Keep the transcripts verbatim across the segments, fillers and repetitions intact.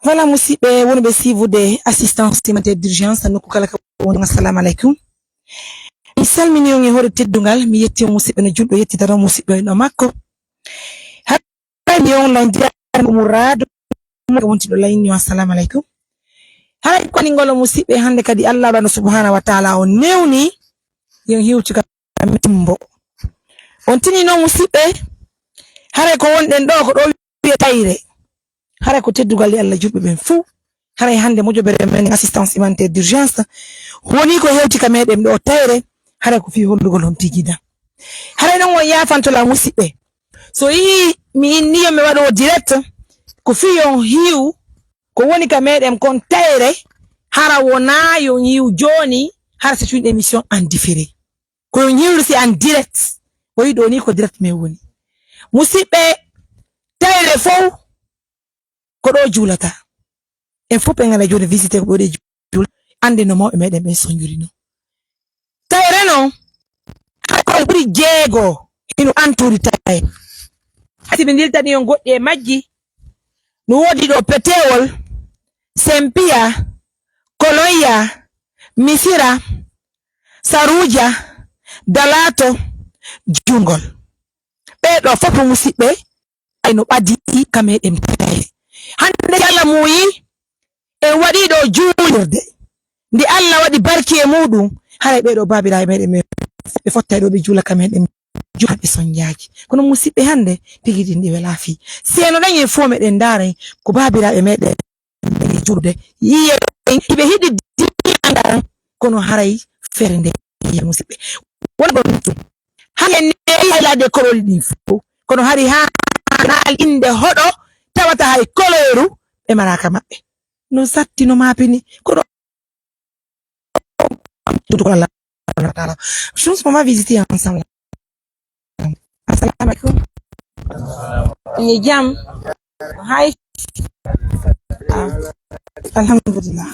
Voilà, musidɓe wonɓe siivude assistance humanitaire d'urgence nokku kala ka woni. Assalamu aleykum. Mi salmini on e hoore teddungal, mi yetti on musidɓe no julɗo yettitata on musidɗo e ɗo makko. Haray mi on lan jaarmo murado mo wonti ɗo layni on. Assalamu aleykum. Haray ko ni ngolo musidɓe hannde kadi Allah waɗano subhanahu wa ta'ala on newni yon hiwti ka timbo. On tini noon musidɓe, haray ko wonɗen ɗo ko ɗo wiye tayre. Haray ko teddugal e Allah julɓe ɓen fuu. Haray hannde mojobere men assistance humanitaire d'urgence woni ko hewti ka meɗen ɗo tayre. Haray ko fii hollugol on tigi dan. Haray noon on yaafanto la musidɓe. So yii mi inni yo mi waɗo direct ko fii on hiw ko woni ka meɗen kon tayre. Hara wona yo on hiw jooni, hara c'est une émission en différé. Ko yo ñiwri si en direct. O yi ɗo ni ko direct men woni. Musidɓe, tayre fow ko ɗo juulata. En fof ɓe ngala jooni visité ko ɓe waɗi juul. Annde no mawɓe meɗen ɓen soñjuri no. Tayre no, hay ko ɓuri jeego hino antori tayre. Hay si ɓe ndiltani on goɗɗi e majji, no woodi ɗo Petewol, Sempiya, Kolonya, Misira, Saruja, Dalato, Jungol. Ɓee ɗo fof musidɓe, ay no ɓadi ka meɗen tayre. Hannde yalla muuyi, en waɗi ɗo juulirde. Nde Allah waɗi barki e muɗum, haray ɓee ɗo baabiraaɓe meɗen men, ɓe fottay ɗo ɓe juula ka meɗen, juula ɓe soñjaaji. Kono musidɓe hannde, tigi ɗin ɗi welaa fii. Seeno ɗen en fof meɗen ndaaray ko baabiraaɓe meɗen ɓe juulde. Yiye ɗen, hiɓe hiɗi diina ndan, kono haray feere nde yiye musidɓe. Wona ɗon ɗum. Haray en neewi haylaaji e kololi ɗin fof. Kono hari haa naal innde hoɗo tawata hay koleeru ɓe maraaka maɓɓe. No satti, no maapini, kono Tout Allah taala. Je pense qu'on va visiter ensemble. Assalamu alaikum. Ni jam. Hay. Ah. Alhamdulillah.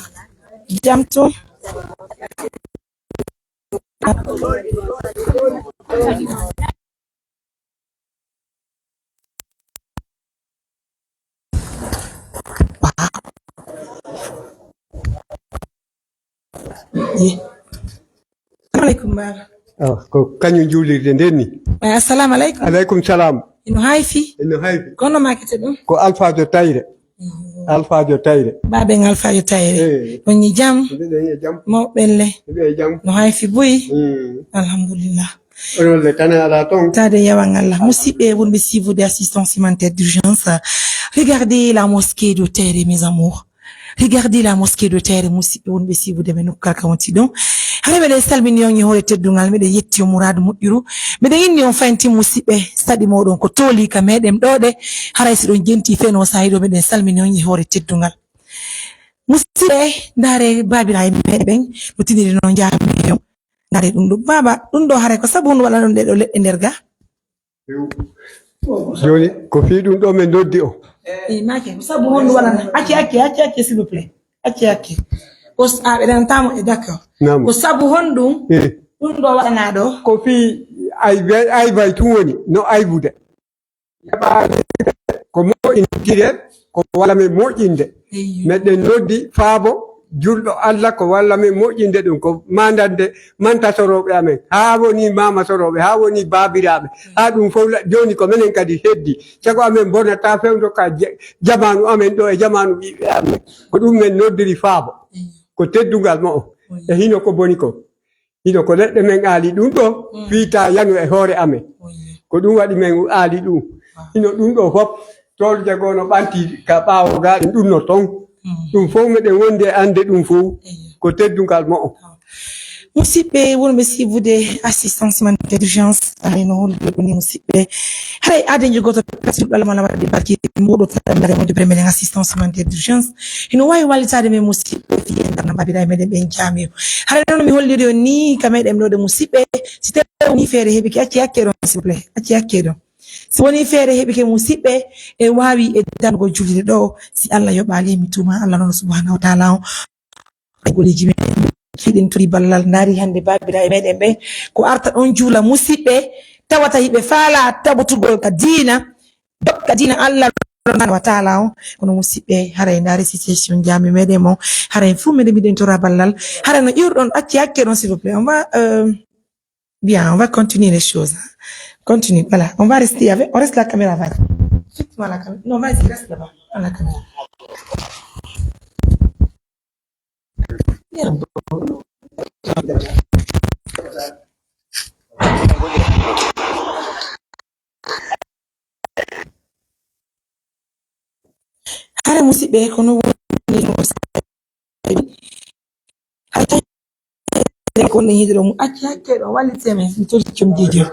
Jam to. Ye. Assalamu alaikum, Baba. Oh, ko kañum juulirde nden ni. Eh, assalamu alaikum. Alaikum salam. Ino hayfi. Ino hayfi. Kono makete ɗum? Ko Alfajo Tayre. Mhm. Alfajo Tayre. Baben Alfajo Tayre. Eh. On ni jam? Mbiɗen e jam. Mawɓe le. Mbiɗen e jam. No hayfi buy? Mm. Alhamdulillah. Onon le tane ala ton. Tade yawan Allah. Musidɓe wonɓe siivude assistance humanitaire d'urgence. Regardez la mosquée de Tayre, mes amours. Regardez la mosquée de Tayre, musidɓe wonɓe siivude men nokku kala ka wonti ɗon. Hara meɗen salmini on e hoore teddungal, meɗen yetti on muraadu moƴƴuru. Meɗen inni on fayntin musidɓe, saɗi moɗon ko tooli ka meɗen ɗo ɗe. Haray si ɗon jenti feno saahi ɗo, meɗen salmini on e hoore teddungal. Musidɓe, ndaare baabiraaɓe meɗen ɓen, no tiniri noon njaami on. Ngare ɗum ɗo. Baaba, ɗum ɗo haray ko sabu honɗum waɗa ɗum ɗe ɗo leɗɗe nder ga? Jooni, ko fii ɗum ɗo min noddi o. Eh, maake, ko sabu honɗum waɗana? Acce, acce, acce, acce, s'il vous plaît. Acce, acce. Ko s-, a, ɓe ɗantaamo, e, d'accord. Naam. Ko sabu honɗum Eh. ɗum ɗo waɗanaa ɗo? Ko fii ay-, aybay tun woni, no aybude. Heɓaade ko moƴƴindiree, ko walla men moƴƴinde. Eyyo. Meɗen noddi faabo julɗo Allah ko walla men moƴƴinde ɗum, ko mandande mantasorooɓe amen, haa woni maamasorooɓe, haa woni baabiraaɓe, haa ɗum fof la-, jooni ko menen kadi heddi. Sago amen bonata fewndo ka ja-, jamaanu amen ɗo e jamaanu ɓiɓɓe amen. Ko ɗum men noddiri faabo. Eyyo. Ko teddungal mo o. Eyyo. E hino ko boni ko. Hino ko leɗɗe men aali ɗum ɗo, Mm. fii ta yanu e hoore amen. Oui. Ko ɗum waɗi men aali ɗum. Ah. Hino ɗum ɗo fof, tolde goo no ɓanti ka ɓaawo gaaɗi ɗum no ton. Mm. Ɗum fof meɗen wondi e annde ɗum fof. Eyo. Ko teddungal mo o. Ah. Musidɓe wonɓe siivude assistance humanitaire d'urgence, haray no hollude ɗum ni musidɓe. Haray aade njogoto plastique ɗo lamala waɗde barki mboɗo tata ndare mo jobre meɗen assistance humanitaire d'urgence. Hino waawi wallitaade men musidɓe fii en darna baabiraaɓe meɗen ɓen jaamiyo. Haray noon mi holliri on ni ka meɗen ɗo ɗe musidɓe, si tawi woni feere heɓike, acci hakke ɗon, s'il vous plaît, acci hakke ɗon. Si woni feere heɓike musidɓe, e waawi e darnugo julirde ɗo, si Allah yoɓaali mi tuma Allah noon subhanahu wa ta'ala on. Goleji men, hiɗen tori ballal, ndaari hannde baabiraaɓe meɗen ɓen, ko arta ɗon juula musidɓe, tawata hiɓe faala tabutugol ka diina, jokka diina Allah, Wa taala on. Kono musiɓɓe, haray ndaari situation jaami meɗen mo. Haray fuu meɗen miɗen tora ballal. Haray no iwruɗon, acci hakke ɗon, s'il vous plaît. On va, euh, bien, on va continuer les choses, hein. Continue, voilà. On va rester avec, on reste la caméra, vas-y. Effectivement, la caméra. Non, vas-y, reste là-bas. Dans la caméra. Hara musiɓɓe, kono woni no saɗi. Hara tawi ko ne hiɗo ɗum acci hakke ɗo wallite men, mi torti comjijo.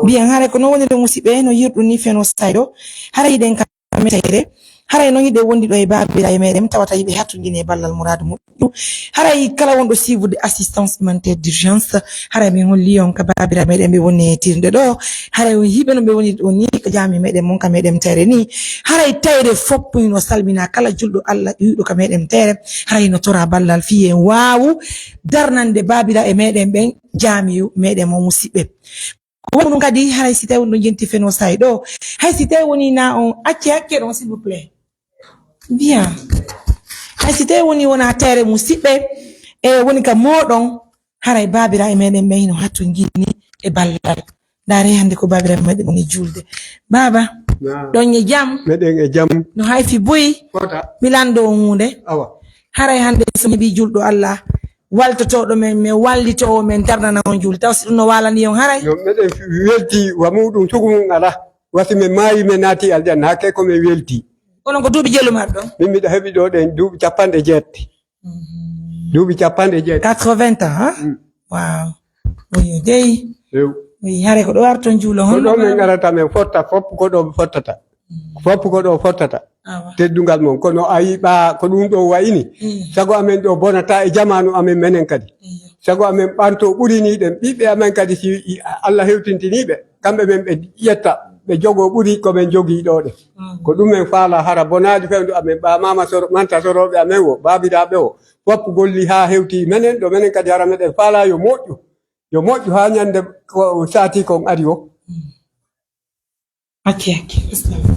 Mbiyan hara ko no woni ɗo musiɓɓe, no yirɗu ni feno sayɗo. Hara hiɗen ka metayre. Haray noon hiɗen wondi ɗo e baabiraaɓe meɗen, tawata hiɓe hattundini e ballal muraadu moƴƴu. Haray kala wonɗo suivre de assistance humanitaire d'urgence, haray min holli on ka baabiraaɓe meɗen ɓe woni e tirde ɗo. Haray hiɓe no ɓe woni ɗo ni, ko jaami meɗen mon ka meɗen tayre ni. Haray tayre fof no salmina kala julɗo Allah iwɗo ka meɗen tayre. Haray no tora ballal fii en waawu darnande baabiraaɓe meɗen ɓen jaamiyu meɗen mo musiɓɓe. Ko woni ɗum kadi, haray si tawi on ɗon jenti feno say ɗo, hay si tawi woni na on acce hakke ɗon, s'il vous plaît. Bien. Hay si tawi woni wona tere musiɓɓe, e woni ka moɗon, haray baabira e meɗen ɓe hino hatto jini e ballal. Ndaare hannde ko baabira e meɗen woni julde. Baaba, Naam. Ɗon e jam? Meɗen e jam. No hayfi buy? Fota. Mi lando on huunde. Awa. Haray hannde so mi heɓi julɗo Allah, waltotooɗo men, men wallitoowo men, darnana on juulde. Taw si ɗum no waalani on haray? No, meɗen welti, wa muɗum sugu mum alaa. Wasi men maayi, men naati aljanna, hakke ko men welti. Onon ko duuɓi jelu marɗon? Min miɗo heɓi ɗo ɗen duuɓi capanɗe jeetti. Mhm. Duuɓi capanɗe jeetti. Quatre-vingts ans, ha? Mm. Waaw. Oyo dey. Ew. Oyi, haray ko ɗo arton juulo. Ko honno ɗo men arata men fotta, fof ko ɗo fottata. Mm. Fof ko ɗo fottata. Awa. Teddungal mon. Kono a yiɓa ko ɗum ɗo wayini. Mm. Sago amen ɗo bonata e jamaanu amen menen kadi. Iyo. Sago amen ɓanto ɓuri ni ɗen. Ɓiɓɓe amen kadi si i-, Allah hewtintini ɓe, kamɓe men ɓe ƴetta, ɓe jogo ɓuri ko men jogii ɗo ɗe. Mm. Ko ɗum men faala hara bonaali fewndo amen, ɓa mama soro, manta sorooɓe amen wo, baabiraaɓe wo, foppu golli haa hewti menen ɗo, menen kadi hara meɗen faala yo moƴƴu. Yo moƴƴu haa ñande ko saati kon ari wo. Mm. Acce, acce. Bismillah.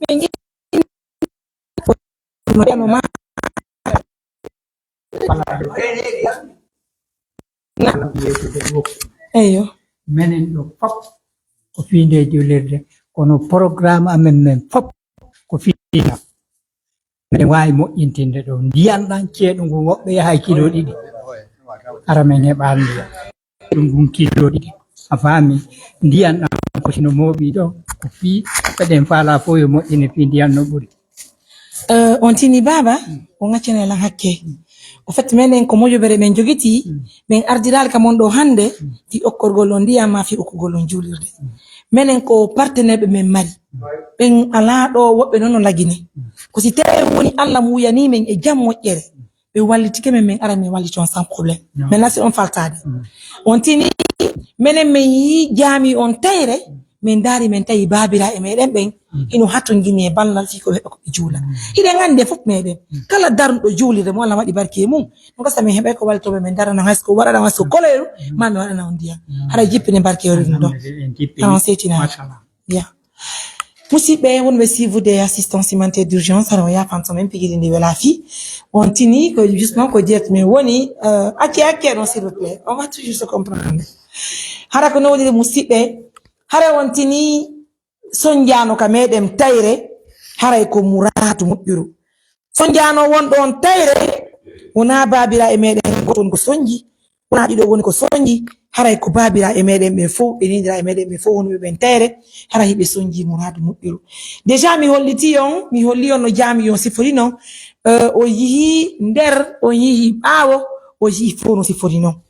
Ɓe ngi-, no ma. Eyyo. Menen ɗo fop ko fii nde juulirde, kono programme amen men fop ko fii. Miɗen waawi moƴƴintinde ɗo. Ndiyan ɗan ceeɗu ngun, woɓɓe yahay kilo ɗiɗi. Hara men heɓaali ndiyan. Ɗum ngun kilo ɗiɗi. A faami? Ndiyan ɗan ko sino mooɓi ɗo, ko fii, eɗen faala fof yo moƴƴine fii ndiyan no ɓuri. Eh, on tini baaba, mm, o ŋaccana lan hakke. Mm. Au fait, menen ko mojobere men jogiti, mm, men ardiraali ka mon ɗo hannde, mm, fii okkorgol on ndiyan ma fii okkugol on juulirde. Mm. Menen ko partenaire ɓe men mari. Ɓen alaa ɗo woɓɓe noon no lagine. Ko si tawii woni Allah muuyanii men e jam moƴƴere, ɓe wallitike men, men ara men walliti on sans problème. Non. Men nasi on faltaade. Mm. On tini, menen men yii jaami on tayre, men ndaari men tawi baabiraaɓe meɗen ɓen, mm, hino hatonjini e ballal fii ko ɓe heɓa ko ɓe juula. Mm. Hiɗen anndi e fof meɗen. Mm. Kala darnuɗo juulirde mo Allah waɗi barke e mum, no gasa men heɓay ko wallitoo men, men darana hay so ko waɗana, hay so ko koloyru, mm, ma men waɗana on ndiyan. Mm. Haɗa jippine barke o ɗum ɗo. Alhamdulillah, en jippini. Tan on seetinaa. Machallah. Bien. Musiɓɓe wonɓe suivre de assistance humanitaire d'urgence, hara o yaafan so men pigiri ndi wela fii. On tini ko justement ko direct men woni, euh, acce, acce ɗon, s'il vous plaît. On va toujours se comprendre. Hara ko no woni musiɓɓe, hara on tini sonjaano ka meɗen tayre, haray ko muraadu moƴƴuru. Sonjaano wonɗo on tayre, wonaa baabiraaɓe meɗen gooto woni ko sonji, wonaa ɗiɗo woni ko sonji, haray ko baabiraaɓe meɗen ɓen fof, e neeniraaɓe meɗen ɓen fof wonɓe ɓen tayre, haray hiɓe sonji muraadu moƴƴuru. Déjà, mi hollitii on, mi holli on no jaami on siforino, eh, o yihii nder, o yihii ɓaawo, o yihii fof no siforino.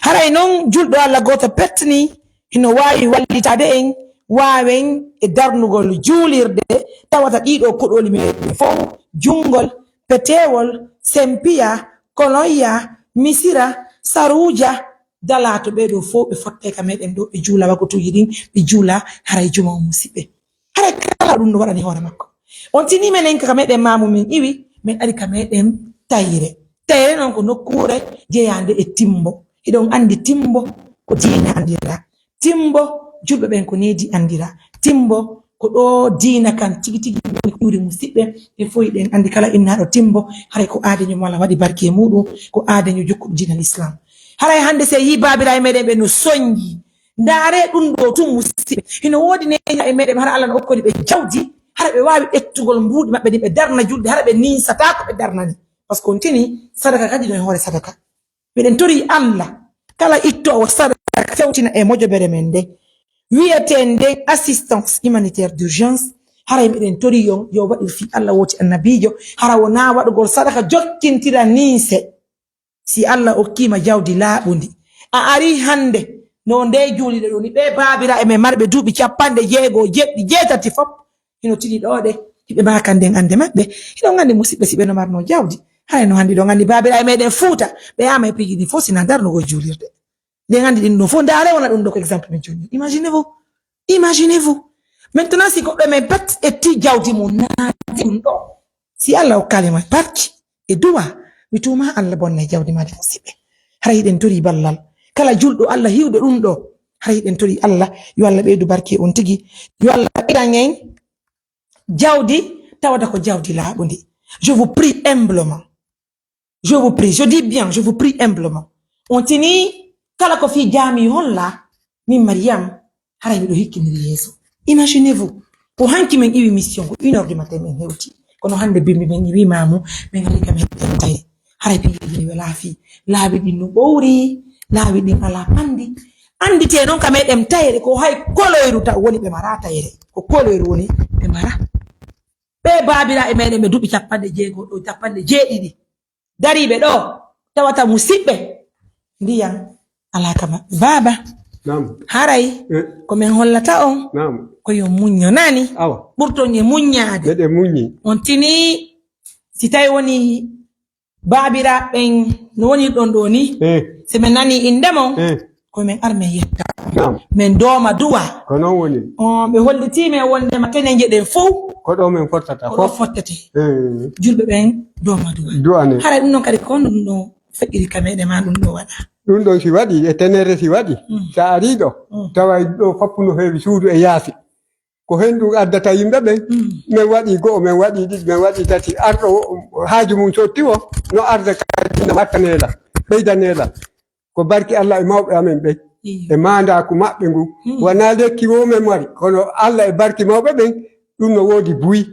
Haray non julɗo Allah gooto pet ni hino waawi wallitaade en, waawen e darnugol juulirde, tawata ɗiɗo kuɗooli meɗen fof, junngol, peteewol, sempiya, kolonya, misira, saruuja, dala to ɓee ɗoo fof ɓe fottay ka meɗen ɗoo, ɓe juula wakutuuji ɗin, ɓe juula haray juma on musiɓɓe. Haray kala ɗum no waɗani hoore makko. On tini menen ka meɗen maamu min iwi, min ari ka meɗen tayre. Tayre noon ko nokkuure jeyaande e timbo. Hiɗon anndi timbo ko diina anndira. Timbo julɓe ɓen ko needi anndira. Timbo Ko ɗo diina kan tigi tigi woni ko ƴuuri musidɓe. En fof hiɗen anndi kala innaaɗo timbo, haray ko aadaño mala waɗi barke e muɗum, ko aadaño jokkuɗo diina l'islam. Haray hannde si a yii baabiraaɓe meɗen ɓe no soñji, ndaare ɗum ɗo tun musidɓe. Hino woodi neñaaɓe meɗen hara Allah no okkori ɓe jawdi, hara ɓe waawi ƴettugol mbuuɗi maɓɓe ɗin ɓe darna julde, hara ɓe ninsataa ko ɓe darnani. Parce que on tini sadaka kadi no e hoore sadaka. Miɗen tori Allah, kala ittoowo sadaka fewtina e mojobere men nde, wi'etee nden assistance humanitaire d'urgence, haray miɗen tori yo, yo waɗir fii Allah wooti annabiijo, hara wonaa waɗugol sadaka jokkintira ninse. Si Allah okkiima jawdi laaɓundi, a arii hannde, no nde juuliɗo ɗum ni, ɓee baabiraaɓe men marɓe duuɓi capanɗe jeego, jeɗɗi, jeetati fof, hino tini ɗo ɗe, hiɓe maakan nden annde maɓɓe. Hiɗon anndi musidɓe, si ɓe no marno jawdi, haray no hannde ɗon anndi baabiraaɓe meɗen Fuuta, ɓe yaama e piiji ɗin fof, sina darnugol juulirde. Nden anndi ɗin ɗum fof, ndaare wona ɗum ɗo ko exemple min jonni. Imaginez-vous. Imaginez-vous. Maintenant, si goɗɗo men pat etti jawdi mum, naati ɗum ɗo. Si Allah okkaali ma barki e duwa, mi tuuma Allah bonna e jawdi ma ɗi musidɓe. Hara hiɗen tori ballal. Kala julɗo Allah hiwɗo ɗum ɗo. Hara hiɗen tori Allah, yo Allah ɓeydu barki e on tigi. Yo Allah ɓeydan en jawdi, tawata ko jawdi laaɓundi. Je vous prie humblement. Je vous prie, je dis bien, je vous prie humblement. On tini kala ko fii jaami holla, min Mariam, haray miɗo hikkiniri yeeso. Imaginez-vous, ko hanki min iwi mission, ko une heure du matin min hewti. Kono hannde bimbi min iwi maamu, min ari kam heɓtante. Haray piiji ɗin welaa fii. Laawi ɗin no ɓowri, laawi ɗin alaa panndi. Annditee noon ka meɗen tayre, ko hay koloyru taw woni ɓe maraa tayre. Ko koloyru woni ɓe maraa. Ɓee baabiraaɓe meɗen ɓe duuɓi capanɗe jeego ɗo, capanɗe jeeɗiɗi. Dariiɓe ɗo, tawata musidɓe, ndiyan alaa ka maɓɓe. Baaba, Naam. haray Eh. ko min hollata on, Naam. ko yo muñño nani, Awa. ɓurton e muññaade. Meɗen muññi. On tini, si tawi woni baabiraaɓe ɓen no woni ɗon ɗo ni, Eh. si min nani innde mon, Eh. ko min ar min yetta. Naam. Min dooma duwa. Ko noon woni. On ɓe hollitii min wonde ma tene njeɗen fof. Ko ɗo min fottata Ko ɗo fof. fottete. Eh. Julɓe ɓen dooma duwa. Duwa ne. Hara ɗum ɗon kadi ko honɗum ɗo feƴƴiri ka meɗen ma ɗum ɗo waɗa. Ɗum ɗon si waɗi, e tenere si waɗi, Mm. sa ari ɗo, Mm. tawa ɗo fof no heewi suudu e yaasi. Ko heen ɗum addata yimɓe ɓen. Mm. Min waɗi go'o, min waɗi ɗiɗi, min waɗi tati. Arɗo o, haaju mum sotti o, no arda kadi no watta neela, ɓeyda neela. Ko barki Allah e mawɓe amen ɓen, Iyo. e maandaaku maɓɓe ngu. Mm. Wonaa lekki wo min mari, kono Allah e barki mawɓe ɓen, ɗum no woodi buy.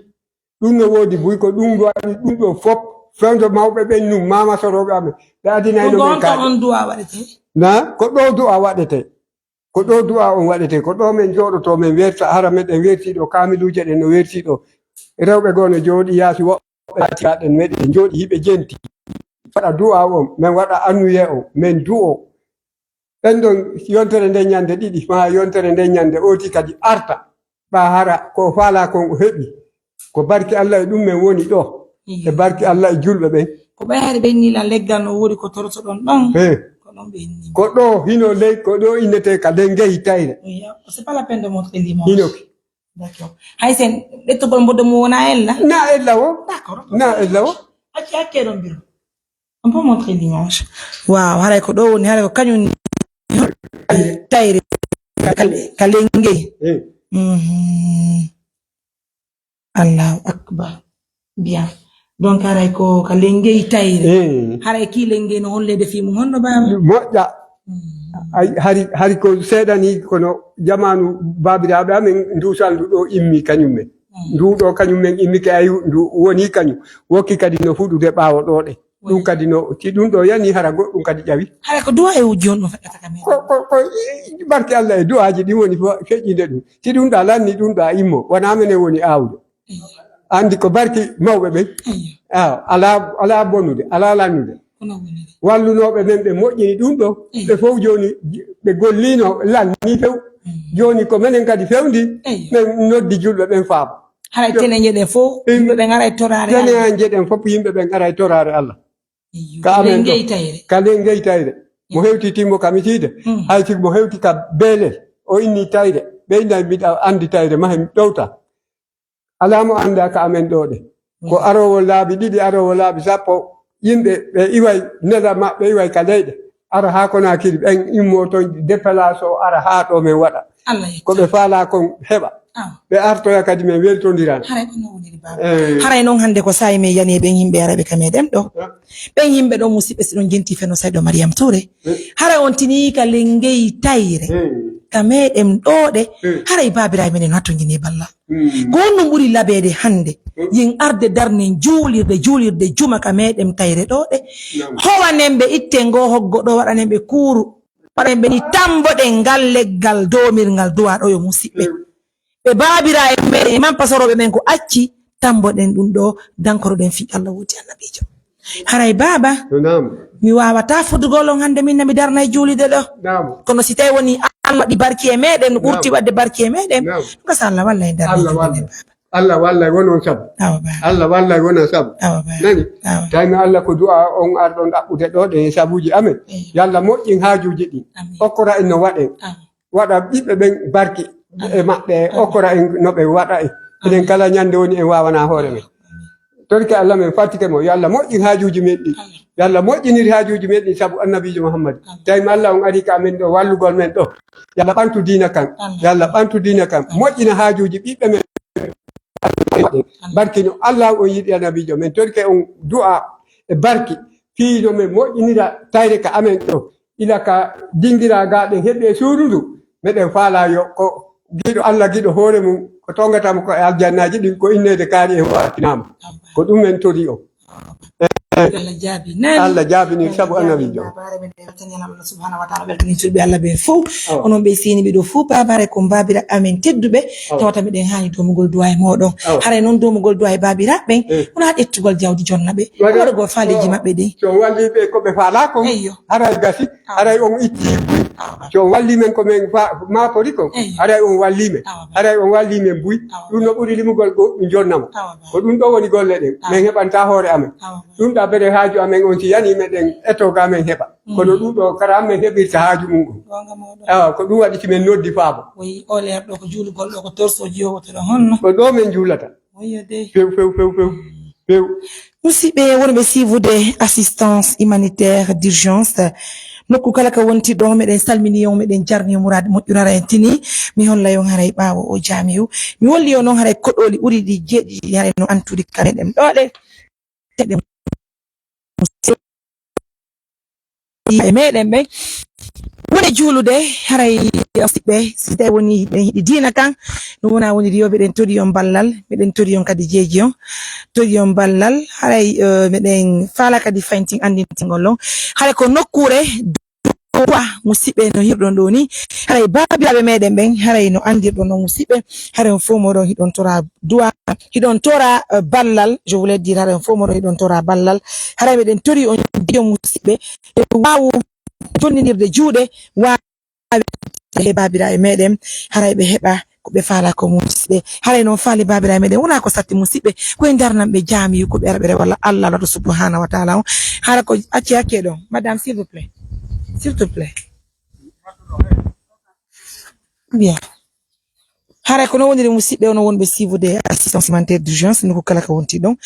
Ɗum no woodi buy, ko ɗum waɗi ɗum ɗo fof. Fewndo mawɓe ɓen nun, maama sorooɓe amen, ɓe adinayno Ko min ɗon to kaaƴe. on du'a waɗete? Na, ko ɗo du'a waɗete. Ko ɗo du'a on waɗete, ko ɗo min jooɗoto, min werta, hara meɗen werti ɗo, kaamiluuje ɗen no werti ɗo. Rewɓe goo no jooɗi yaasi, woɓɓe laatiraɗen meɗen jooɗi, hiɓe jenti. Waɗa du'a on, min waɗa annuye on, min du'o. Ɗen ɗon yontere nden ñande ɗiɗi, maa yontere nden ñande ooti kadi arta. Ɓa hara ko o faalaa kon o heɓi. Ko barki Allah e ɗum min woni ɗo. Iyo. E barki Allah e julɓe ɓen. Ko ɓay hari ɓenni lan leggal no woodi ko torotoɗon ɗon. He. Ko ɗon ɓenni. Ko ɗo hino ley, ko ɗo innetee ka ley ngehi tayre. Iyo. C'est pas la peine de montrer l'image. Hino ki. D'accord. Hay sen ɓettugol mboɗo mo wona ella? Na ella wo. D'accord. Na ella wo. Acci hakke ɗon biro. On peut montrer l'image. Waaw, haray ko ɗo woni, haray ko kañum ni. Tayre. Ka, ka ley ngehi. Eh. Mhm. Allahu akbar. Bien. Donc, haray ko ka ley ngehi tayre. Eh. Haray ki ley ngehi no holleede fii mum honno, baaba? Moƴƴa. Mhm. Ay, hari, hari ko seeɗa ni, kono jamaanu baabiraaɓe amen ndu salndu ɗo immi kañum men. Mhm. Ndu ɗo kañum men immi ke ay ndu woni kañum. Wokki kadi no fuɗude ɓaawo ɗo ɗe. Ɗum kadi no, si ɗum ɗo yani, hara goɗɗum kadi ƴawi. Hara ko du'a e wujji on ɗum feƴƴata ka men. Ko, ko, ko i-, i-, barke Allah e du'aaji ɗin woni fo-, feƴƴinde ɗum. Si ɗum ɗa lanni, ɗum ɗa immo. Wonaa menen woni aawde. Iyo. Anndi ko barke mawɓe ɓen. Iyo. Ah, alaa, alaa bonude, alaa lannude. Ko non woni de. Wallunooɓe men ɓe moƴƴini ɗum ɗo. Iyo. Ɓe fof jooni, ɓe golliino, lanni few. Iyo. Jooni ko menen kadi fewndi, iyo, men noddi julɓe ɓen faabo. Haray tene njeɗen fof, yimɓe ɓen ara e toraare Allah. Tene njeɗen fof, yimɓe ɓen ara e toraare Allah. Iyo. Ka amen ɗo. Ka ley ngehi tayre. Mo hewti timmo ka misiide. Hmm. Hay si mo hewti ka beelel, o inni tayre. Ɓe inna mbiɗa anndi tayre, mahe mi ɗowta. Alaa mo anndaa ka amen ɗo ɗe. Ko aroowo laabi ɗiɗi, aroowo laabi sappo, yimɓe ɓe iway, nela maɓɓe iway ka leyɗe. Ara haa Konaakiri, ɓen immo toon, déplacé o ara haa ɗo men waɗa. Allah yetta. Ko ɓe faalaa kon heɓa. Ah. Ɓe artoya kadi men weltondiran. Haray ko non woniri, baaba. Eh. Haray non hannde ko saa'i men yani e ɓen yimɓe araɓe ka meɗen ɗo. Ah. Ɓen yimɓe ɗo, musiɓɓe, si ɗon jenti feno sayɗo Mariam Touré. Eh. Haray on tini ka lengey tayre. Eh. Ka meɗen ɗo ɗe. Eh. Haray baabiraaɓe meɗen no hattonjini e balla. Mm. Ko honɗum ɓuri labeede hannde? Mm. Yen arde darnen juulirde, juulirde juma ka meɗen tayre ɗo ɗe. Naam. Howanen ɓe, itten ngoo hoggo ɗo, waɗanen ɓe kuuru. Waɗanen ɓe ni, tamboɗen ngal leggal doomirngal duwaa ɗo, yo musiɓɓe. Mm. Ɓe baabiraaɓe meɗen e mampasorooɓe men ko acci, tamboɗen ɗum ɗo, dankoroɗen fii Allah woodi annabiijo. Haray baaba, Naam. mi waawataa fudugol on hannde, min na mi darna e juulirde ɗo. Naam. Kono si tawi woni Allah waɗi barki e meɗen, no ɓurti Naam. waɗde barki e meɗen, Naam. gasa Allah walla en darna e Allah juulirde walla. Baaba. Allah walla e wonon sabu. Awa baaba. Allah walla e wonon sabu. Awa baaba. Nani? Awa. Tawi mi Allah ko du'a on arɗon ɗaɓɓude ɗo ɗe sabuuji amen. Eyo. Yo Allah moƴƴin haajuuji ɗin. Amin. Okkora en no waɗen. Amin. Waɗa ɓiɓɓe ɓen barki e maɓɓe, Amin. okkora en no ɓe waɗa en. Eɗen Amin. kala ñande woni en waawana hoore men. Torike Allah men fattike mo, yo Allah moƴƴin haajuuji men ɗi. Amin. Yo Allah moƴƴinir haajuuji men ɗi sabu annabiijo Muhammad. Amin. Tawi mo Allah on ari ka amen ɗo, wallugol men ɗo. Yo Allah ɓantu diina kan. Amin. Yo Allah ɓantu diina kan. Amin. Moƴƴina haajuuji ɓiɓɓe men. Amin. Barkino Allah on yiɗi annabiijo men. Torike on du'a e barki. Fii no men moƴƴinira tayre ka amen ɗo. Ila ka dingiraa gaa ɗen heɓi e suudu ndu, meɗen faalaa yo ko giɗo Allah, giɗo hoore mum, ko tongata mo ko e aljannaaji ɗin, ko inneede kaari en wattinaama. Ko ɗum en torii on. Allah jaabi. Nani? Allah jaabini sabu annabiijo. Baabare men, en weltanii Allah subhanahu wa ta'ala, weltanii julɓe Allah ɓen fow. Awa. Onon ɓe siini ɓe ɗo fow, baabare ko baabiraaɓe amen tedduɓe, Awa. tawata miɗen haani doomugol duwaa e mooɗon. Awa. Haray noon doomugol duwaa e baabiraaɓe ɓen, Eh. wonaa ƴettugol jawdi jonna ɓe, Waɗa-, waɗugol faaleeji o-, maɓɓe ɗin. So on wallii ɓe ko ɓe faalaa kon, Eyyo. haray gasi, Awa. haray on ittii buy. Awa. So on wallii men ko men fa-, maakori kon, Eyyo. haray on wallii men. Awa. Haray on wallii men buy. Awa. Ɗum no ɓuri limugol ko ɗum jonna mo. Awa. Ko ɗum ɗo woni golle ɗen. Awa. Men heɓanta hoore amen. Awa. Ɗum ɗa bere haaju amen on si yani meɗen eto ga men heɓa. Mm. Kono ɗum ɗo kara men heɓirta haaju mum on. Goonga mawɗo. Awa, ko ɗum waɗi si men noddi faabo. Woyi, o leer ɗo ko juulugol ɗo ko torso jiyo woto ɗo honno? Ko ɗo men juulata. Woyo dey. Few, few, few, few, few. Musidɓe wonɓe siifude assistance humanitaire d'urgence, nokku kala ka wonti ɗo, meɗen salmini on, meɗen jarni on, muraad moƴƴo ara en tini. Mi holla on haray ɓaawo o jaamiyu. Mi holli on noon haray koɗooli ɓuri ɗi jeeɗiɗi haray no antude ka meɗen ɗo ɗe. Teɗe e meɗen ɓen. Woni juulude, haray, siɓɓe, si tawi woni hiɗen hiɗi diina kan, no wona woni riyo, meɗen tori on ballal, meɗen tori on kadi jeeji on, tori on ballal, haray, eh, meɗen faala kadi fayntin anndintingol on. Haray ko nokkuure duwa, musiɓɓe, no hirɗon ɗo ni. Haray baabiraaɓe meɗen ɓen, haray no anndirɗon ɗon, musiɓɓe, haray on fof moɗon hiɗon tora duwa, hiɗon tora, eh, ballal, je voulais dire, haray on fof moɗon hiɗon tora ballal. Haray meɗen tori on, jeeji on, musiɓɓe, e waawu jonninirde juuɗe, waawi e baabiraaɓe meɗen, haray ɓe heɓa ko ɓe faala ko, musiɓɓe. Haray noon faale baabiraaɓe meɗen, wonaa ko satti, musiɓɓe, ko e darnanɓe jaamiyu, ko ɓe ara ɓe rewa Allah, Allah subhanahu wa ta'ala on. Hara ko acci hakke ɗon. Madame, s'il vous plaît. S'il te plaît. Bien. Haray ko non woniri, musiɓɓe, onon wonɓe siifude assistance humanitaire d'urgence, nokku kala ka wonti ɗon.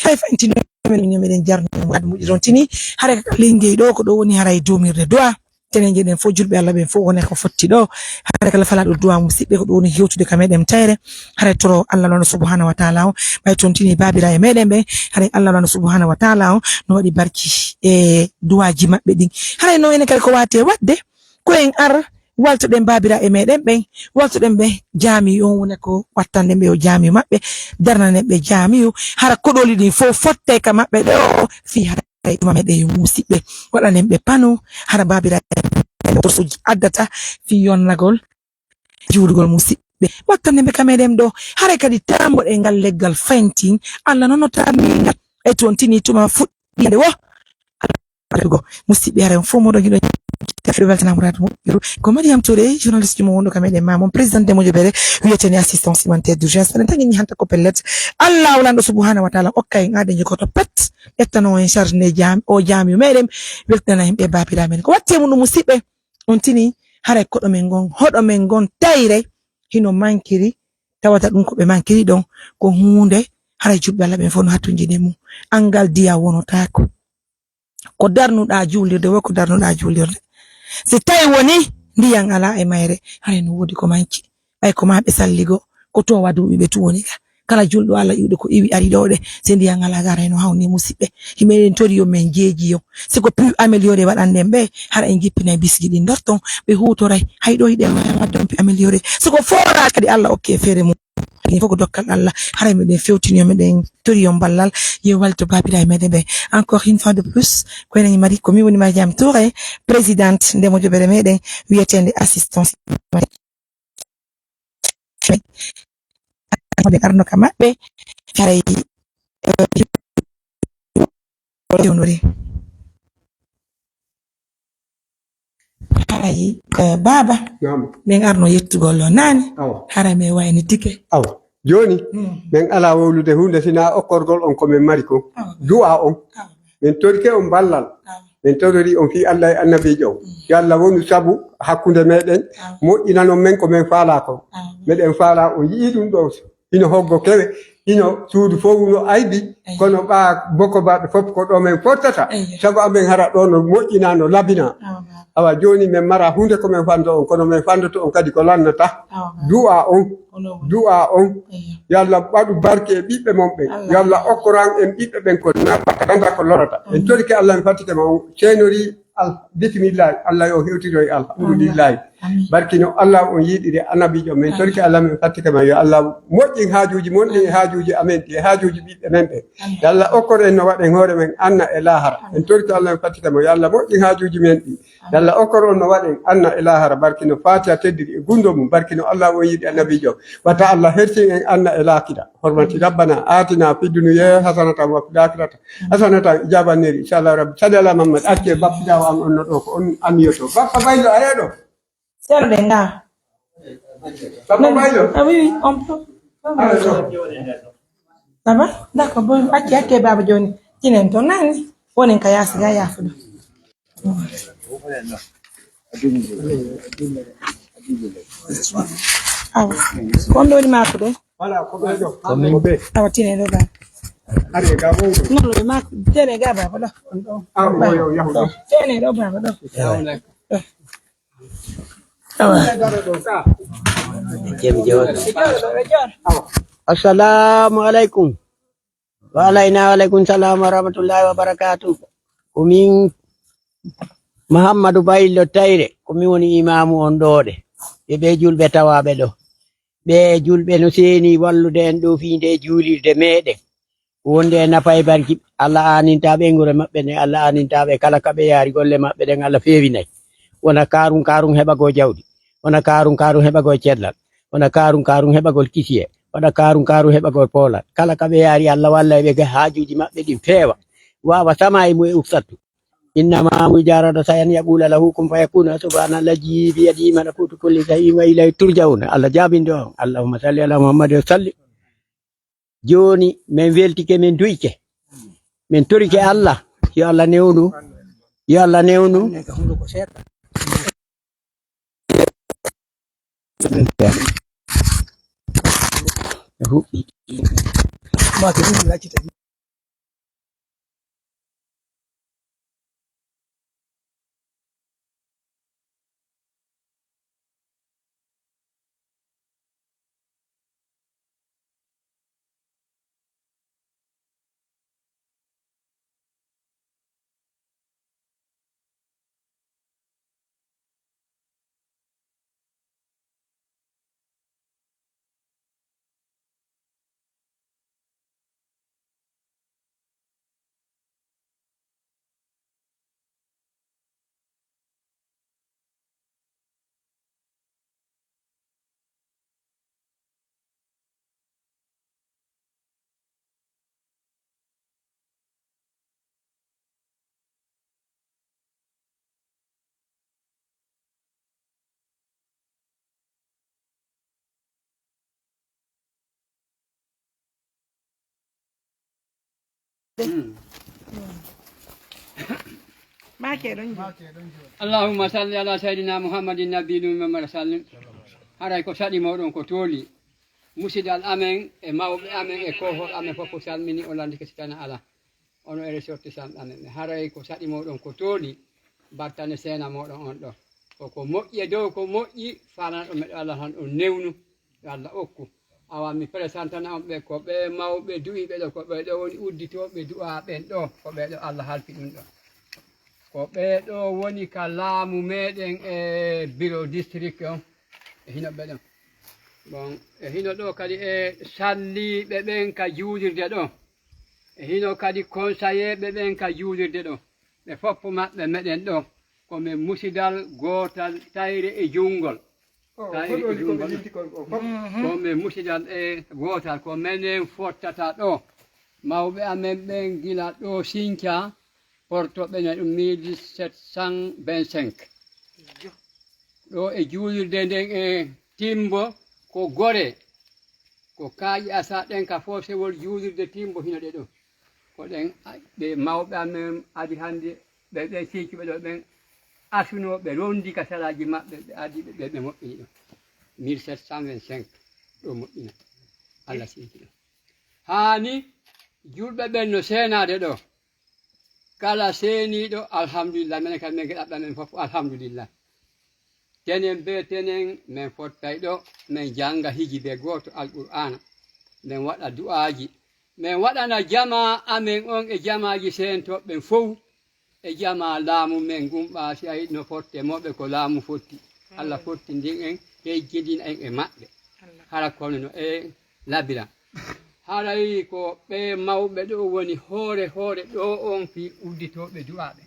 Haray fayntino men, meɗen jarni mo, addu muƴƴi ɗon tini. Haray leydi ɗo, ko ɗo woni haray doomirde du'a. Tenen jeɗen fof, julɓe Allah ɓen fof, wone ko fotti ɗo. Haray kala falaaɗo du'a, musiɓɓe, ko ɗo woni hewtude ka meɗen tayre. Haray toro Allah non subhanahu wa ta'ala o. Ɓay toon tini baabiraaɓe meɗen ɓe. Haray Allah non subhanahu wa ta'ala o no waɗi barki e du'aaji maɓɓe ɗin. Haray no enen kadi ko waate waɗde. Ko en ar, waltoɗen baabiraaɓe meɗen ɓen, waltoɗen ɓe jaamiyu on, wona ko wattanɗen ɓe o jaamiyu maɓɓe, darnanen ɓe jaamiyu, hara koɗooli ɗin fof fotte ka maɓɓe ɗo, fii hara ɗuma meɗen yo musiɓɓe, waɗanen ɓe pano, hara baabiraaɓe meɗen torsuuji addata fii yonnagol, juulugol musiɓɓe, wattanen ɓe ka meɗen ɗo, haray kadi tamboɗen ngal leggal fayntin, Allah non no taarni ngal, e toon tini tuma fuɗɗi hannde wo, Artugo. Musiɓɓe, hara on fof moɗon hiɗo ɓe weltana muraadu moƴƴuru. Ko Mariam Touré, journaliste mo wonɗo ka meɗen ma mon, président de moƴƴo bere, wiyeteni assistance humanitaire d'urgence. Eɗen tañi ni hanta ko pellet. Allah o lanɗo subhanahu wa ta'ala okka en aade jogoto pet. Ƴettano en charge nde jam, o jaamiyu meɗen. Weltinana himɓe baabiraaɓe men. Ko watte mum ɗum musiɓɓe. On tini, haray koɗo men ngon, hoɗo men ngon tayre, hino mankiri, tawata ɗum ko ɓe mankiri ɗon, ko huunde, haray julɓe Allah ɓen fof no hattonjini e mum. Anngal diya wonotaako. Ko darnuɗaa juulirde, wo ko darnuɗaa juulirde. Si tawi woni ndiyan alaa e mayre, haray no woodi ko manki. Ɓay ko maa ɓe salligo, Ko to waduɓe ɓe tun woni ga. Kala julɗo Allah iwɗo ko iwi ari ɗo ɗe, se ndiyan ala gara no hawni musiɓɓe. Himeɗen tori yo men jeeji yo. Si ko plus amélioré waɗanɗen ɓe, hara en jippinay bisigi ɗin ɗon ton, ɓe huutoray. Hay ɗo hiɗen ma wadde on plus amélioré. Si ko fooraa kadi Allah okke feere mum. Ɗin fof ko dokkal Allah. Hara meɗen fewtini yo meɗen tori yo ballal. Yo walto babiraɓe meɗen ɓe. Encore une fois de plus, ko enen mari ko mi woni Mariam Touré, présidente nde mo joɓere meɗen wiyeteende assistance. Ɓe arno ka maɓɓe, haray, eh, fewnori. Haray, eh, baaba, Naam. Min arno yettugol lo naane. Awa. Haray mi wayni tike. Awa. Jooni, Mm. Min alaa wowlude huunde sinaa okkorgol on ko min mari kon. Awa. Du'a on. Awa. Min torike on ballal. Awa. Min torori on fii Allah e annabiijo on. Mm. Yo Allah wonu sabu hakkunde meɗen, Awa. Moƴƴinanon men ko men faalaa kon. Awa. Meɗen faalaa on yi'ii ɗum ɗo. Hino hoggo kewe, hino suudu fow no aybi, Eyyo. Kono ɓaa boko baɓe fof ko ɗo men fottata. Eyyo. Sabu amen hara ɗo no moƴƴinaa, no labinaa. Awa. Awa jooni men mara huunde ko men fanndo on, kono men fanndoto on kadi ko lannata. Awa. Du'a on. Du'a on. Eyyo. Yo Allah waɗu barke e ɓiɓɓe mon ɓen. Allah. Yo Allah okkoran en ɓiɓɓe ɓen ko naɓata, ganda ko lorata. En Amin. Torike Allah, en fattike ma on. Ceenori Al-, bisimillahi. Allah yo hewtiro e alhamdulillahi. Amin. Barkino Allah on yiɗiri annabiijo men. Amin. Torike Allah men fattike ma. Yo Allah moƴƴin haajuuji mon ɗin e Amin. Haajuuji amen ɗi e haajuuji ɓiɓɓe men ɓen. Amin. Yo Allah okkor en no waɗen hoore men anna e laahara. Amin. En torike Allah men fattike ma. Yo Allah moƴƴin haajuuji men ɗi. Yo Allah okkor on no waɗen anna e laahara, barkino Faatiha teddiri e gunndo mum, barkino Allah on yiɗi annabiijo. Wata Allah hersin en anna e laakira. Hormati Rabbana atina fid dunya hasanatan wa fil akhirati hasanatan ijaban neri. Inchallah Rabbi. Salli ala Muhammad. Acce bappidawo an on no ɗo ko on amiyoto. Bappa Baylo are ɗo. Serre nga. Bappa Baylo. Ah oui, oui, on peut. Are ɗo. Ça va? D'accord, bon, acce, acce baba jooni. Tinen to nani. Wonen ka yaasi ga yaafuɗo. Awa. Ko on ɗo woni maako ɗo? Voilà, ko ɓe ɗo. Ko min ɓe. Awa, tine ɗo ba. Are, ga wowlo. Non, ɗo e maako. Tene ga baba ɗo. Ah, o yo, yahu ɗo. Tene ɗo baba ɗo. Awa. Awa. Jam jawal. Awa. Assalamu alaikum. Wa alayna wa alaykum salam wa rahmatullahi wa barakatuh. Ko min Muhammadu Baylo Tayre, ko min woni imaamu on ɗo ɗe. E ɓe julɓe tawaaɓe ɗo. Ɓe julɓe no seeni wallude en ɗo fii nde juulirde meɗen. Wonde e nafa e barki, Allah aaninta ɓe ngure maɓɓe nde, Allah aaninta ɓe kala ka ɓe yaari golle maɓɓe ɗen, Allah feewinay. Wona kaarum kaarum heɓagol jawdi. Wona kaarum kaarum heɓagol cellal. Wona kaarum kaarum heɓagol kisiye. Wona kaarum kaarum heɓagol poolal. Kala ka ɓe yaari, Allah walla ɓe ga haajuuji maɓɓe ɗin feewa. Waawa sama e mu e uksattu. Innama amruhu iza arada shay'an an yaqula lahu kun fayakun. Subhanallazi biyadihi malakutu kulli shay'in wa ilayhi turja'un. Allah jaabinde on. Allahumma salli ala Muhammad wa sallim. Jooni, min weltike, min duyke. Min torike Allah. Yo Allah newnu. Yo Allah newnu. Huɓɓi. Maake ɗon jooɗi. Allahumma salli ala sayyidina Muhammadin nabiyil ummi wa sallim. Haray ko saɗi moɗon ko tooli. Musidal amen e mawɓe amen e kohol amen fof salmini o landike si tana ala. Ono e ressortissant amen ɓe. Haray ko saɗi moɗon ko tooli. Battane seena moɗon on ɗo. Ko ko moƴƴi e dow ko moƴƴi, faalaɗo meɗo Allah tan on newnu. Yo Allah okku. Awa mi presentana on ɓe, ko ɓe mawɓe du'iiɓe ɗo, ko ɓe ɗo woni udditooɓe du'a ɓen ɗo, ko ɓe ɗo Allah halfi ɗum ɗo. Ko ɓe ɗo woni ka laamu meɗen e bureau district on. E hino ɓe ɗon. Bon, e hino ɗo kadi e salliiɓe ɓen ka juulirde ɗo. E hino kadi conseiller ɓe ɓen ka juulirde ɗo. Ɓe fof maɓɓe meɗen ɗo. Ko men musidal gootal tayre e junngol. Oh, tayre e junngol. Ko men musidal e gootal. Ko menen fottata ɗo. Mawɓe amen ɓen gila ɗo Sinca, porto ɓe ne ɗum mille sept cent vingt-cinq. Ɗo e juulirde nden e Timbo ko gore. Ko kaaƴe asa ɗen ka foosewol juulirde Timbo hino ɗe ɗo. Ko ɗen ɓe mawɓe amen adi hannde, ɓe, ɓe Sincuɓe ɗo ɓen asunoo, ɓe rondi ka saraaji maɓɓe, ɓe adi ɓe, ɓe, ɓe moƴƴini ɗum. Mille sept cent vingt-cinq ɗo moƴƴina. Allah sinci ɗum. Haani julɓe ɓen no seenaade ɗo. Kala seeniiɗo, alhamdulillah. Menen kadi men geɗaɓɓe men fof, alhamdulillah. Tenen be tenen, men fottay ɗo, men jannga hiji be gooto Alqur'aana. Men waɗa du'aaji. Men waɗana jamaa amen on e jamaaji seentooɓe ɓen fow. E jamaa laamu men ngun ɓaasi ay no fotte mooɓe ko laamu fotti. Allah fottindin en, hejjindin en e maɓɓe. Hara kono no e labira. Haray ko ɓe mawɓe ɗo woni hoore hoore ɗo on fii udditooɓe du'aaɓe.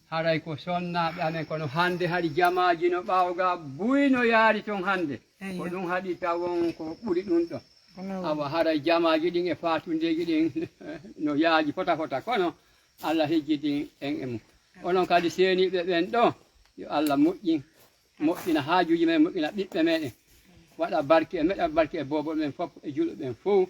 Haray ko sonnaaɓe amen kono hannde hari jamaaji no ɓaawo ga buy no yaari ton hannde. Ko ɗum haɗi tawon ko ɓuri ɗum ɗo. Awa haray jamaaji ɗin e faatundeeji ɗin no yaaji fota fota kono Allah hejjidin en e mum. Onon kadi seeniiɓe ɓen ɗo, yo Allah moƴƴin, moƴƴina haajuuji men, moƴƴina ɓiɓɓe meɗen. Waɗa barke e meɗa, barke e boobo men fof e julɓe ɓen fow.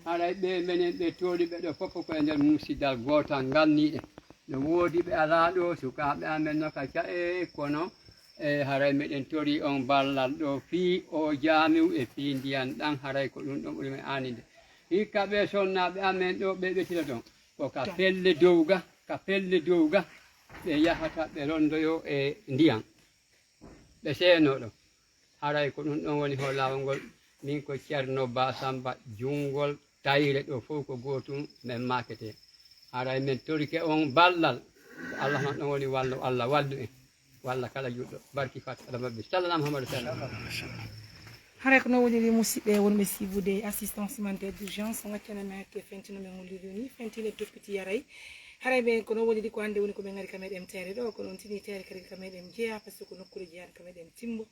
Haray ɓe menen ɓe toori ɓe ɗo fof ko e nder musidal gootal ngal nii ɗe. No woodi ɓe alaa ɗo, sukaaɓe amen no ka ca'e, kono e haray meɗen torii on ballal ɗo fii o jaamiu e fii ndiyan ɗan, haray ko ɗum ɗon ɓuri men aaninde. Hikka ɓe sonnaaɓe amen ɗo ɓe ɓe tila ɗon. Ko ka pelle dow ga, ka pelle dow ga ɓe yahata ɓe rondoyo e ndiyan. Ɓe seenoo ɗo. Haray ko ɗum ɗon woni hoolaawol ngol. Min ko Ceerno Ba Samba Junngol Tayre ɗo fow ko gootum men maakete. Haray men torike on ballal. Ko Allah man ɗon woni wallo, Allah wallu en. Walla kala julɗo. Barki Fatima Rabbi. Sallallahu Muhammadu sallallahu. Haray ko no woniri musidɓe wonɓe siibude assistance humanitaire d'urgence, on accana men hakke fentino men holliri ni, fentine toppiti yaray. Haray ɓe ko no woniri ko hannde woni ko ɓe ngari ka meɗen tere ɗo, ko ɗon tini tere kadi ka meɗen jeya, par ce que ko nokkuure jeyaade ka meɗen timbo.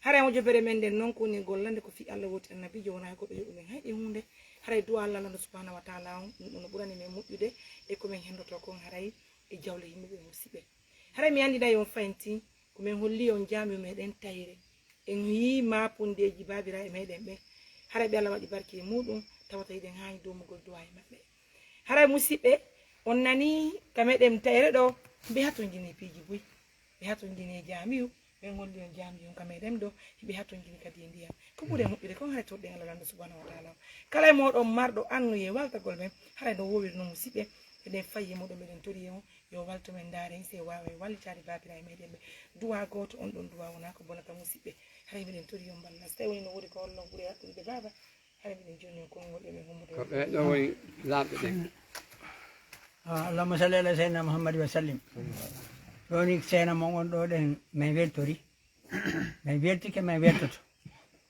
Haray mo jobere men nden noon ko woni gollande ko fii Allah wooti annabiijo, wonaa goɗɗo yoɓi men hay e huunde. Haray du'a Allah Lanɗo subhanahu wa taala on, ɗum ɗon no ɓurani men moƴƴude e ko men hendoto kon haray e jawle yimɓe ɓe musiɓɓe. Haray mi anndinay on faynti, ko men holli on jaamiyo meɗen tayre. En yii maapundeeji baabiraaɓe meɗen ɓe. Haray ɓe Allah waɗi barke e muuɗum, tawata hiɗen haani doomugol du'a e maɓɓe. Haray musiɓɓe, on nanii ka meɗen tayre ɗo, ɓe hatonjini piiji buy. Ɓe hatonjini e jaamiyu, ɓe ngolli on jaamiyu on ka meɗen ɗo, ɓe hatonjini kadi e ndiyam. Ko ɓuri e moƴƴude kon haray torɗen Allah Lanɗo subhanahu wa taala. Kala e mooɗon marɗo annoye waltagol men, haray no woowiri no musiɓɓe, eɗen fayi e muɗum, eɗen tori e on, yo waltu men ndaaren si e waawa e wallitaade baabiraaɓe meɗen ɓe. Du'a gooto, on ɗon du'a wonaa ko bonata musiɓɓe. Haray meɗen tori on mballa. So tawi woni no woodi ko hollo ɓuri haɗɗude baaba, haray meɗen jonni on konngol e men humbude. Ko ɓe ɗo woni laamɓe ɓen. Ah, Allahumma salli ala Seydina Muhammad wa sallim. Ɗo ni seena mon on ɗo ɗen, men weltori. Men weltike, men weltoto.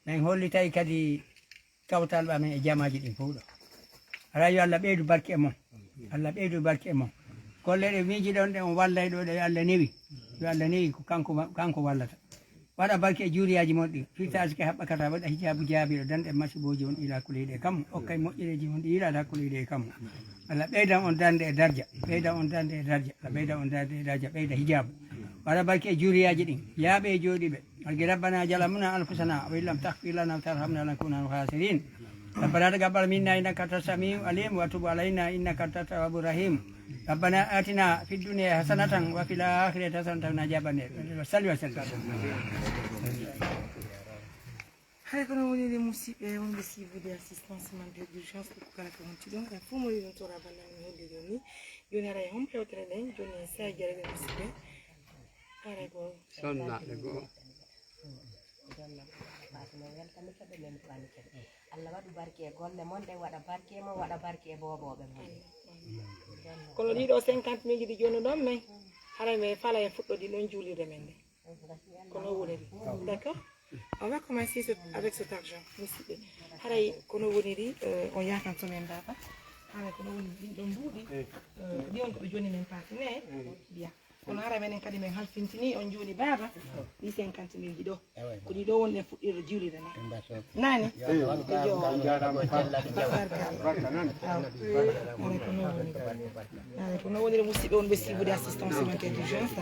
Men hollitay kadi kawtal amen e jamaaji ɗin fow ɗo. Alaa, yo Allah ɓeydu barke e mon. Allah ɓeydu barke e mon. Golle ɗe miijiɗon ɗe on wallay ɗo ɗe, yo Allah newi. Yo Allah newi ko kanko wa-, kanko wallata. Waɗa barke e juuriyaaji mon ɗin. Firta asike haɓɓa kata, waɗa hijaabu jaabiiɗo, danɗe masibooji on ila kuleyɗe e kammu. Okkay moƴƴereeji mon ɗi yiɗaade hakkunde e kammu. Allah ɓeydan on darnde e darja. Ɓeydan on darnde e darja. Allah ɓeydan on darnde e darja. Ɓeyda hijaabu. Waɗa barke e juuriyaaji ɗin. Yaaɓe e jooɗiiɓe. Barke Rabbana jalamna anfusana wa illam taghfir lana wa tarhamna lanakunanna minal khasirin. ربنا تقبل منا إنك أنت السميع العليم وتب علينا إنك أنت التواب الرحيم. ربنا آتنا في الدنيا حسنة وفي الآخرة حسنة وقنا عذاب النار. وصل وسلم. Hay kono woniri musiɓɓe wonɓe siibude assistance humanitaire d'urgence, ko kala ko wonti ɗon, hay fof mo yiɗum tora ballal mi holliri on ni. Joni haray hon hewtere ɗen, joni en sey jare ɗen musiɓɓe. Haray ko sonnaaɓe goo. Jonno, Fatima weltani keɓe, men ko ani keɓe. Allah waɗu barke e golle mon ɗen, waɗa barke e mon, waɗa barke e boobooɓe mon. Kono ɗiɗo cinquante mille ji ɗi jono ɗon men, haray men fala en fuɗɗo ɗi ɗon juulirde men nde. Kono woniri. D'accord? On va commencer ce- avec cet argent. Musidɓe. Haray kono woniri, euh, on yakan so men baba. Haray kono woni ɗin ɗon mbuuɗi. Euh, ɗi on ko ɓe joni men paati ne. Bien. Kono haray menen kadi men halfintini on jooni baba. Ɗi cinquante mille ji ɗo. Ko ɗi ɗo wonɗen fuɗɗirde juulirde ne. Nani? Yo. Barka. Aw. Haray ko non woni. Haray ko non woniri musidɓe wonɓe siibude assistance humanitaire d'urgence.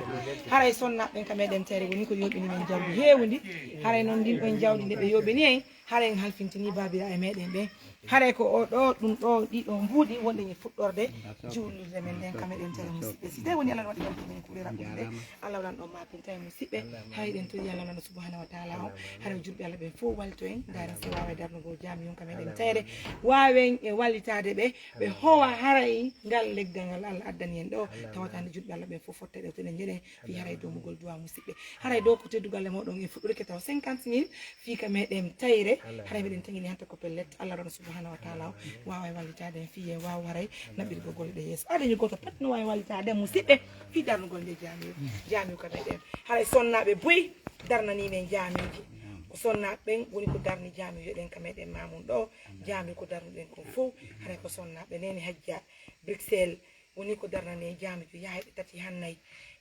Haray sonnaɓe ɓen ka meɗen tere woni ko yoɓini men jawdi heewundi. Haray non ndin ɗon jawdi nde ɓe yoɓini en. Haray en halfintini babira e meɗen ɓen. Haray ko o ɗo, ɗum ɗo, ɗiɗo mbuuɗi wonɗen e fuɗɗorde juulirde men nden ka meɗen tere musidɓe. Si tawi woni Allah waɗi ɗon ko men kuuɗe raɓɓude nde, Allah waɗan ɗon mapinta e musidɓe. Hay ɗen tori Allah subhanahu wa taala on. Haray julɓe Allah ɓen fof walto en, ndaaren si waawa e darnugol jaami on ka meɗen tayre. Waawen e wallitaade ɓe, ɓe howa haray ngal leggal ngal Allah addani en ɗo. Tawata hannde julɓe Allah ɓen fof fotte ɗo tenen njeɗen fii haray domugol duwa musidɓe. Haray ɗo ko teddugal e moɗon en fuɗɗorike taw cinquante mille fii ka meɗen tayre. Haray meɗen tagini hanta ko pellet Allah ɗon subhanahu wa taala o waawa e wallitaade en fii en waawa haray naɓɓirgol golle ɗe yeeso. Aɗa dañi gooto pat no waawi wallitaade musidɓe fii darnugol nde jaami o. Jaami o ka meɗen. Haray sonnaaɓe buy darnanii men jaamiiji. Ko sonnaaɓe ɓen woni ko darni jaamiijo ɗen ka meɗen Mamoun ɗo. Jaami ko darnuɗen kon fof. Haray ko sonnaaɓe Neene Hajja Bruxelles woni ko darnani en jaamiijo yaayɓe tati hannay.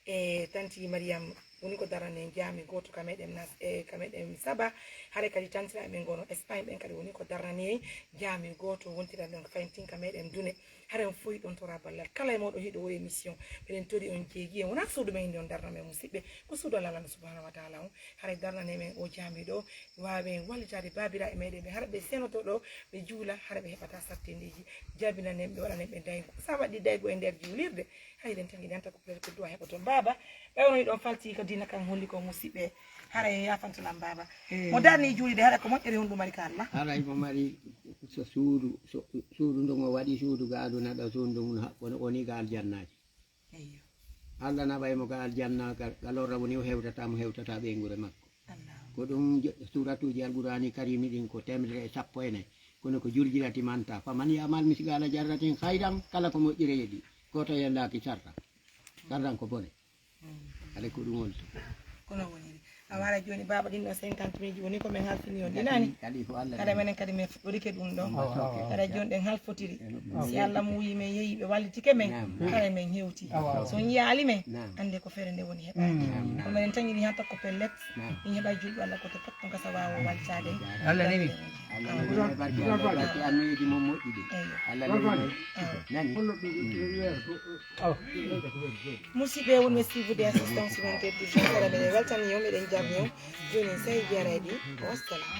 E tanti Mariam woni ko darnani en jaami gooto ka meɗen Nas-, e ka meɗen Saba. Haray kadi tantiraaɓe men ngono Espagne ɓen kadi woni ko darnani en jaami gooto wontiran ɗon fayin tin ka meɗen Dune. Haray on fof hiɗon tora ballal. Kala e moɗon hiɗo o émission. Meɗen tori on jeegi en. Wonaa suudu men inde on darna men musidɓe. Ko suudu Allah Allah subhanahu wa taala on. Haray darnane men o jaami ɗo. Waawen wallitaade baabiraaɓe meɗen ɓe. Hara ɓe senoto ɗo, ɓe juula, hara ɓe heɓata sattindeeji. Jabinanen ɓe, waɗanen ɓe daygo. Sa waɗi daygo e nder juulirde, hay ɗen tan iɗanta ko pellet ko duwa heɓoton. Baaba, ɓay onon hiɗon falti ko diina kan holli ko musidɓe. Haray yafantalam baaba. Mo darni juulirde, haray ko moƴƴere hundu mari ka Allah. Haray mo mari so suudu, so, suudu ndun o waɗi suudu ga aduna ɗo, suudu ndun no haɓɓo, no woni ga aljannaaji. Eyyo. Allah naɓay mo ga aljanna, ga, ga lorra woni o hewtata mo hewtata ɓeynguure makko. Allah. Ko ɗum jo-, suuratuuji Alqur'aani Kariimi ɗin ko teemedere e sappo e nayi. Kono ko jurjirati manta. Faman ya'mal misqaala jarratin khayran, kala ko moƴƴere yeɗi. Gooto yellaaki sarra. Sarran ko bone. Mm. Haray ko ɗum woni. Kono woniri. A wara jooni baaba ɗin ɗo cinquante mille woni ko men halfini on ɗi nani. Kadi ko Allah. Kadi menen kadi men fuɗɗorike ɗum ɗo. Awa, awa, awa. Kadi jooni ɗen halfotiri. Awa. Si Allah muuyi men yehi ɓe wallitike men. Naam. Kala men hewti. Awa, awa. So on yiyaali men, naam, annde ko feere nde woni heɓaade. Mm. Naam, naam. Ko menen tan yiɗi hanta ko pellet. Naam. Min heɓa julɓe Allah ko to pat on kasa waawa wallitaade. Allah nemi. Allah nemi barke, Allah barke anniyeeji mon moƴƴi ɗi. Eyyo. Allah nemi. Awa. Nani? Mm. Musidɓe wonɓe siibude assistance humanitaire d'urgence, hara meɗen weltani on, meɗen jarni on. Jooni, sahi jarayɗi, wassalam.